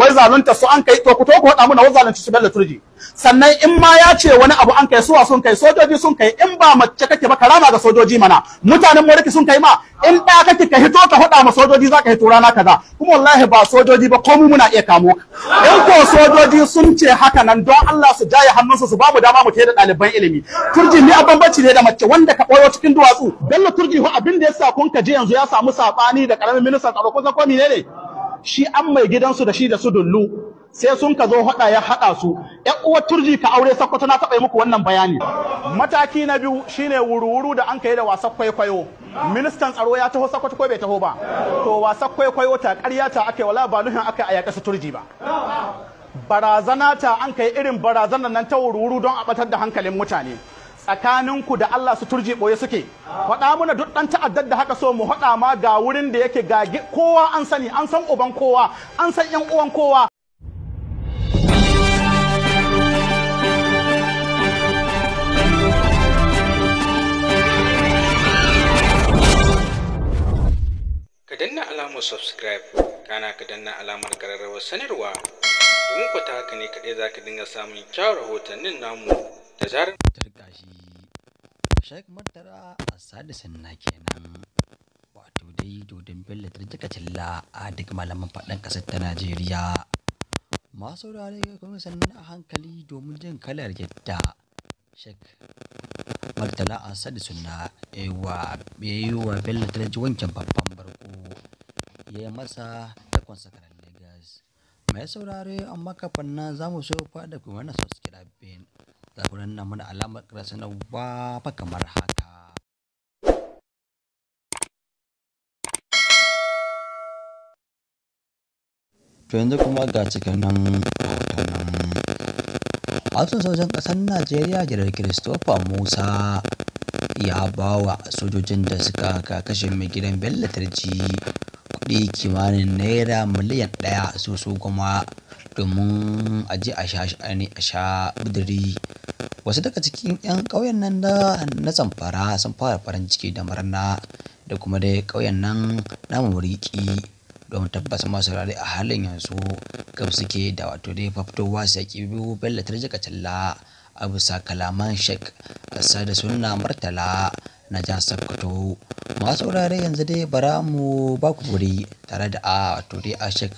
Wai zalunta su an kai, to ku to ku faɗa muna wai zalunci su Bello Turji. Sannan in ma ya ce wani abu an kai, suwa sun kai? Sojoji sun kai. In ba mace kake ba, karama ga sojoji mana. Mutanen Moriki sun kai ma. In ɗa kake, ka hito ka faɗa ma sojoji za ka hito rana kaza. Kuma wallahi ba sojoji ba, ko mu muna iya kamo ka. In ko sojoji sun ce haka nan, don Allah su jaye hannunsu su ba mu dama mu da ɗaliban ilimi. Turji ni a bambanci ne da mace wanda ka ɓoyo cikin duwatsu. Bello Turji ho abin da yasa kun ka je yanzu ya samu saɓani da ƙaramin ministan tsaro, kun san ko menene? Shi an mai gidansu da shi da su Dullu, sai sun ka zo hada ya hada su. Ƴan uwar Turji ka aure Sakkwato, na taɓa yi muku wannan bayani. Mataki na biyu shine wuru-wuru da an kai da wasan kwaikwayo. Ministan tsaro ya taho Sakkwato ko bai taho ba? To wasan kwaikwayo ta, ƙarya ta aka yi, wala ba nuhin aka a yaƙa su Turji ba. Barazana ta an kai, irin barazanar nan ta wuru-wuru don a batar da hankalin mutane. Tsakaninku da Allah, su Turji ɓoye suke? Faɗa muna duk ɗan ta'addar da haka so mu faɗa ma ga wurin da yake, ga kowa an sani, an san uban kowa, an san ƴan uwan kowa. Ka danna alamar subscribe, kana ka danna alamar ƙararrawar sanarwa, domin ku ta haka ne kaɗai za ka dinga samun kyawun rahotannin namu da zarar Turkashi Sheikh Murtala Asadu Sunna kenan, wato dai dodon Bello Turji Kacalla a duk malaman faɗin ƙasar ta Najeriya. Masu saurare, kuma sannan a hankali domin jin kalar yadda Sheikh Murtala Asadu Sunna ya yi wa Bello Turji wankin babban barko, ya yi masa takon sakaran Lagos. Mai saurare, amma kafin nan za mu so fa da kuma na subscribe, za ku danna mana alamar ƙarar sanarwa fa kamar haka. To yanzu kuma ga cikin nan rahotannin. Hafsan sojan ƙasar Najeriya, Janar Christopher Musa, ya ba wa sojojin da suka kashe mai gidan Bello Turji kuɗi kimanin naira miliyan 1 su su 10 domin a je a sha a sha buduri. Wasu daga cikin 'yan ƙauyen nan na Zamfara sun fara farin ciki da murna da kuma dai ƙauyen nan na Muriki, domin tabbas masu saurare, a halin yanzu gab suke da wato dai fitowa su yaƙi biyu Bello Turji Kacalla a bisa kalaman Sheikh Asadu Sunna Murtala na jihar Sokoto. Masu saurare, yanzu dai bara mu ba ku wuri tare da a wato dai a Sheikh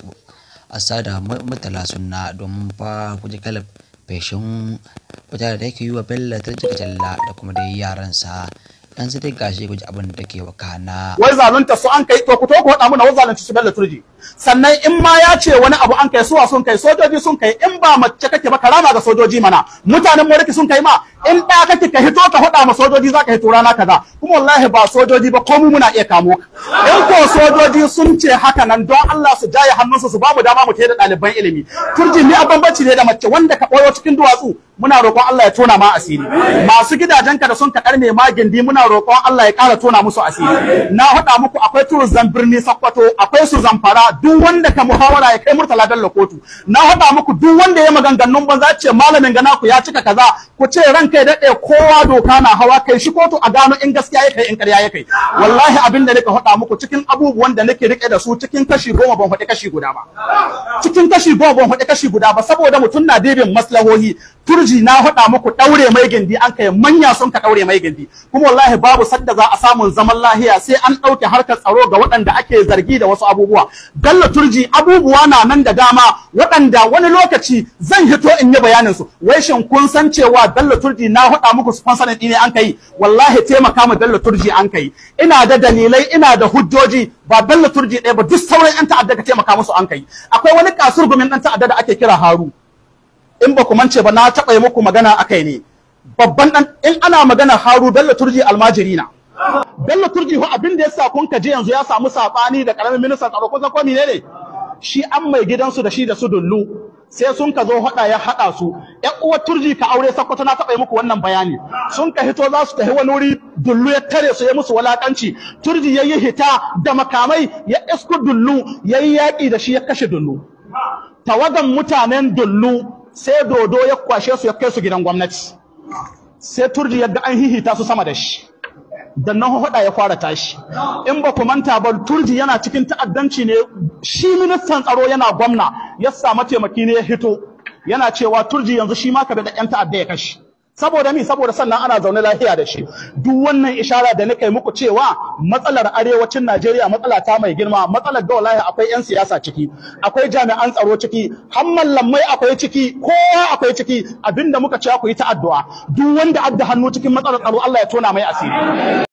Asada Murtala Sunna domin fa ku ji kalar feshin wuta da yake yi wa Bello Turji Kacalla da kuma dai yaransa. Yanzu dai gashi ku ji abin da ke wakana. Wai zalunta su an kai, to ku to ku faɗa muna wai zalunci su Bello Turji. Sannan in ma ya ce wani abu an kai, suwa sun kai? Sojoji sun kai. In ba mace kake ba, karama ga sojoji mana. Mutanen Moriki sun kai ma. In ɗa kake, ka hito ka faɗa ma sojoji za ka hito rana kaza. Kuma wallahi ba sojoji ba, ko mu muna iya kamo ka. In ko sojoji sun ce haka nan, don Allah su jaye hannunsu su ba mu dama mu da ɗaliban ilimi. Turji ni a bambanci ne da mace wanda ka ɓoyo cikin duwatsu? Muna roƙon Allah ya tona ma asiri. Masu gidajenka da sun ka ɗarme ma gindi, muna roƙon Allah ya ƙara tona musu asiri. Na faɗa muku akwai turzan birni Sakkwato, akwai su Zamfara. Duk wanda ka muhawara ya kai Murtala Bello kotu. Na faɗa muku, duk wanda ya maganganun banza ce malamin gana ku ya cika kaza, ku ce ranka ya daɗe, kowa doka na hawa kai shi kotu a gano in gaskiya ya kai, in ƙarya ya kai. Wallahi abin da nake faɗa muku, cikin abubuwan da nake rike da su, cikin kashi 10 ban faɗi kashi guda ba. Cikin kashi 10 ban faɗi kashi guda ba, saboda mutum na dibin maslahohi. Turji na faɗa muku ɗaure mai gindi an kai, manya sun ka ɗaure mai gindi. Kuma wallahi babu sadda za a samun zaman lahiya sai an ɗauke harkar tsaro ga waɗanda ake zargi da wasu abubuwa. Bello Turji, abubuwa na nan da dama waɗanda wani lokaci zan hito in yi bayanin su. Wai shin kun san cewa Bello Turji, na faɗa muku, sponsor ɗin ne an kai? Wallahi taimaka ma Bello Turji an kai. Ina da dalilai, ina da hujjoji. Ba Bello Turji ɗaya ba, duk sauran 'yan ta'adda ka taimaka musu an kai. Akwai wani kasurgumin ɗan ta'adda da ake kira Haru. In ba ku mance ba, na taɓa yi muku magana akai ne. Babban ɗan in ana magana Haru, Bello Turji almajiri na. Bello Turji ho abin da yasa kun ka je yanzu ya samu saɓani da ƙaramin ministan tsaro, kun san ko menene? Shi an mai gidansu da shi da su Dullu, sai sun ka zo hada ya hada su. Ƴan uwar Turji ka aure Sakkwato, na taɓa yi muku wannan bayani. Sun ka hito za su tafi wani wuri, Dullu ya tare su, ya musu walakanci. Turji ya yi hita da makamai, ya isku Dullu, ya yi yaƙi da shi, ya kashe Dullu. Tawagan mutanen Dullu sai dodo ya kwashe su ya kai su gidan gwamnati. Sai Turji yadda an hihita su sama da shi. Dan nan hoda ya fara tashi. In ba ku manta ba, Turji yana cikin ta'addanci ne, shi ministan tsaro yana gwamna ya sa mataimaki ne ya hito yana cewa Turji yanzu shi ma ka bi da ƴan ta'adda ya kashi. Saboda mi? Saboda sannan ana zaune lafiya da shi. Duk wannan ishara da nake muku cewa matsalar arewacin Najeriya matsala ta mai girma, matsalar ga wallahi akwai yan siyasa ciki, akwai jami'an tsaro ciki, har mallamai akwai ciki, kowa akwai ciki. Abinda muka ce ku yi ta addu'a, duk wanda adda hannu cikin matsalar tsaro Allah ya tona mai asiri.